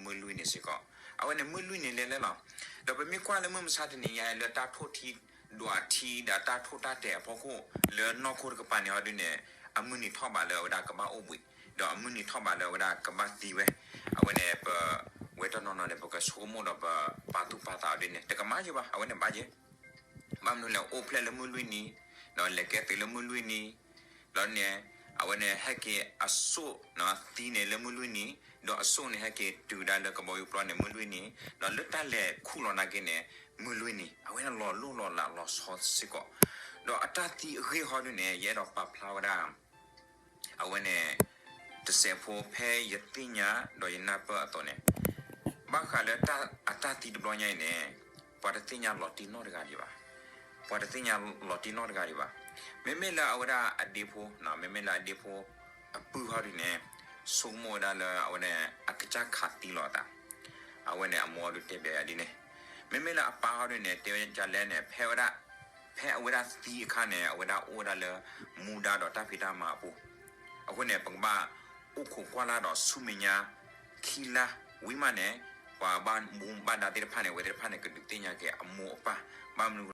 မုၢ်လွံၢ်နံၤစ့ၢ်ကီး. အဝဲန့ၣ်မုၢ်လွံၢ်နံၤလဲၤလဲၤလီၤ. ဒီးပမ့ၢ်ကွၢ်လၢမုၢ်မဆါတနံၤညါလၢတၢ်ထိၣ်ထံ ဒွးထံဒီးတၢ်ထိၣ်တၢ်တဲာ်အဖီခိၣ် လၢနီၢ်ခိတကပၤန့ၣ်ဟီဒုန့ၣ် အမုၢ်နံၤထီၣ်ဘးလၢအဝဲဒၣ်ကဘၣ်အိၣ်ဘှံး, ဒီးအမုၢ်နံၤထီၣ်ဘးလၢအဝဲဒၣ်ကဘၣ်သံဝဲ. အဝဲန့ၣ်ပဝဲတနီၤနီၤန့ၣ် ပကဆိကမိၣ်ဒီးပပာ်သူၣ်ပာ်သးအီၤဒ်န့ၣ် တကမၣ်ယဲဘၣ်, အဝဲန့ၣ်ဘၣ်ယဲ ဘၣ်မနုၤလဲၣ် အိၣ်ဖျဲၣ်လၢမုၢ်လွံၢ်နံၤ, ဒီးလဲၤကဲသုးလၢမုၢ်လွံၢ်နံၤ, ဒီးန့ၣ် အဝဲန့ၣ်ဟဲက့ၤအစိၣ်သံန့ၣ်လၢမုၢ်လွံၢ်နံၤ, ဒီးအစိၣ်န့ၣ်ဟဲက့ၤတုၤဒၣ်လၢကဘီယူၤပျီန့ၣ်မုၢ်လွံၢ်နံၤ, ဒီးလၢတၢ်လဲၤခူၣ်လီၤနာ်က့န့ၣ် မုၢ်လွံၢ်နံၤ, အဝဲန့ၣ်လီၤလိၢ်လီၤလးလီၤဆီစ့ၢ်ကီး. ဒီးအတၢ်သံအဂ့ၢ်ဟီဒုန့ၣ် ယအဲၣ်ဒိးပာ်ဖျါဝဲဒၣ် အဝဲန့ၣ် တစဲးဖိဖဲယသ့ၣ်ညါဒီးယနၢ်ပၢၢ်အသိးန့ၣ်, ဘၣ်ဃးလၢအတၢ်သံတဘျီညါအံၤန့ၣ် ပှၤတသ့ၣ်ညါလီၤတံၢ်နီၢ်တဂၤဒံးဘၣ်, ပှၤတသ့ၣ်ညါလီၤတံၢ်နီၢ်တဂၤဒံးဘၣ်. မ့မ့ၢ်လၢအဝဲဒၣ်အဒ့ဖိ, မ့မ့ၢ်လၢအဒ့ဖိအပုၢ်ဟီဒုန့ၣ် ဆိကမိၣ်ဝဲဒၣ်လၢအဝဲန့ၣ် အကစၢ်ခးသံလီၤအသး, အဝဲန့ၣ်အမိၢ်ဟီဒုတဲဘၣ်ယၤဒ်န့ၣ်. မ့မ့ၢ်လၢအပၢ်ဟီဒုန့ၣ် တဲဝဲဒ်လဲၣ်န့ၣ် ဖဲဝဲဒၣ် ဖဲအဝဲဒၣ်သံအခါန့ၣ် အဝဲဒၣ်အိၣ်ဝဲဒၣ်လၢ မူဒါဒီးတၢ်ဖံးတၢ်မၤအပူၤ, အဃိန့ၣ် ပကဘၣ်အိၣ်ခိးကွၢ်လၢ်ဒီးဆူမဲာ်ညါခံလါ, ဝံၤမးန့ၣ် ပှၤဘၣ်မူဘၣ်ဒါသ့ၣ်တဖၣ်န့ၣ် အဝဲသ့ၣ်တဖၣ်န့ၣ် ကဒုးသ့ၣ်ညါက့ၤအမိၢ်အပၢ်, ဘၣ်မနုၤ